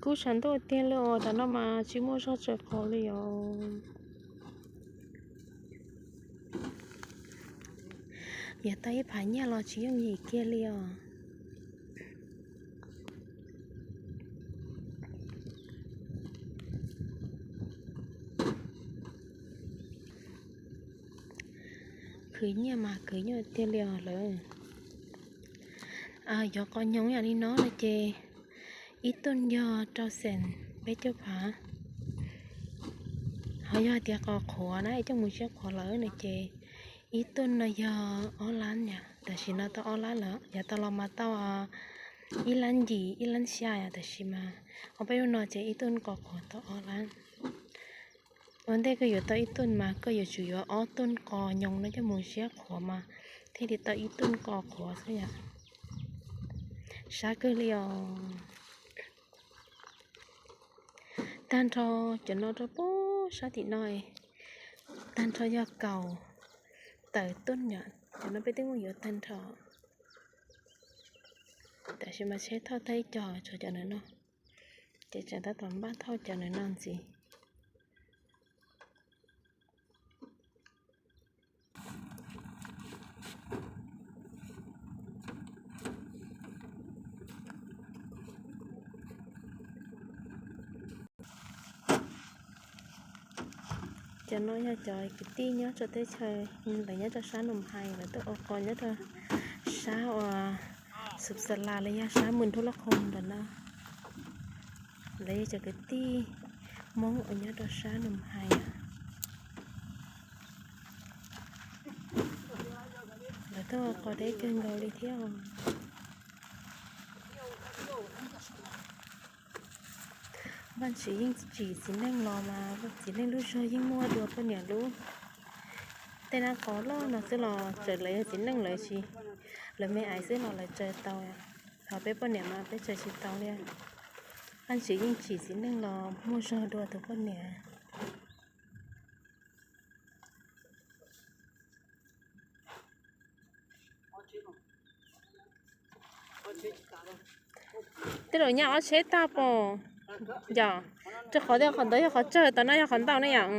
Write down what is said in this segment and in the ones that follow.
Kub tshav ntuj tiag li os, tam no mas tsis muaj zog tsaws qos li os. Yog tau ib phav nyiaj los tsis yooj yim kiag li os. Khwv nyiaj mas khwv nyiaj tiag li os lawm. Yog qos nyoos yam li no no ces ib tuj yog rau xees peb caug phav. Ho yog tias qos qhuav na, coj mus siab qhuav lawm no ces ib tuj no yog ob lab yom, tam sim no tau ob lab lawm, yav tau los mas tau ib lab yim ib lab xya yom, tam sim mas ho peb lub no ces ib tuj qos qhuav tau ob lab. Ua ntej koj yuav tau ib tuj mas koj yuav tsum yuav ob tuj qos nyoos no coj mus siab qhuav mas thiaj li tau ib tuj qos qhuav xwb yom. Sab kawg li os. Tag nrho cov no rau pem sab tim no, tag nrho yog kaum tawm tuj yom, cov no peb twb muab yuav tag nrho. Tam sim mas tsheb thauj tag ib co, tshuav cov ntawm no, ces tseem tab tom npaj thauj cov ntawm no ntxiv. Cov no yog cov kwv tij nyob rau teb chaws, lawv nyob rau sab Nus Hais, lawv tuaj ua qos nyob rau sab uas Xub Xa Las los yog sab Mws Nruab Loj Qhoo ntawm no. Lawv yog cov kwv tij Hmoob uas nyob rau sab Nus Hais. Lawv tuaj ua qos deb kawg nkaus li thiab. Vaajtswv yeej tsim txiv neej los mas txiv neej lub zog yeej muaj dua poj niam lub. Tej nab qos loj no xwb los txawm lawv yog txiv neej lawv tsis, lawv me aiv xwb los lawv tsaws tau. Ho peb poj niam mas peb tsaws tsis tau li. Vaajtswv yeej tsim txiv neej los muaj zog dua tus poj niam. Tej zaum nyaj ob tsheb tag pom yom, rau qhov tias qhov ntawd yog qhov tsawg, tom no yog qhov ntau ne yom.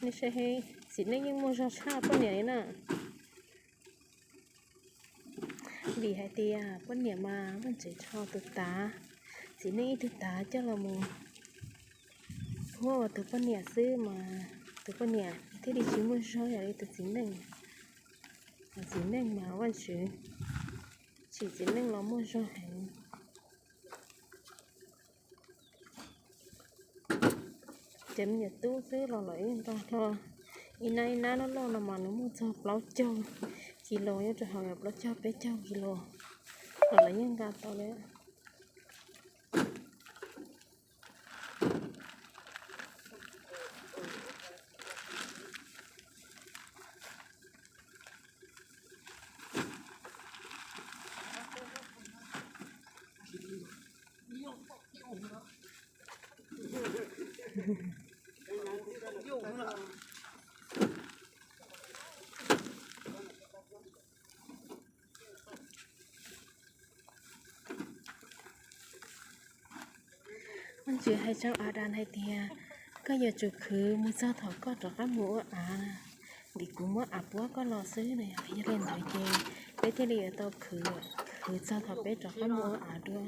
Nej saib, txiv neej yeej muaj zog tshaj poj niam li na. Vim hais tias poj niam mas Vaajtswv tso tus tav, txiv neej ib tug tav coj los mus huab ua tus poj niam xwb mas tus poj niam thiaj li tsis muaj zog yam li tus txiv neej. Txiv neej mas Vaajtswv tsim txiv neej los muaj zog heev. Cov me nyuam tub xwb los lawv yeej nrog hlo, ib nab ib nab loj loj no mas nws muaj txog plaub caug kis lus, nyob rau hauv plaub caug peb caug kis lus los lawv yeej nqa tau li. Vaajtswv hais rau Adas hais tias, koj yuav tsum khwv mus txog thaum koj rov qab mus ua av, vim kuv muab av puab koj los xwb na. Yog li ntawd ces peb thiaj li yuav tau khwv, khwv txog thaum peb rov qab mus ua av dua.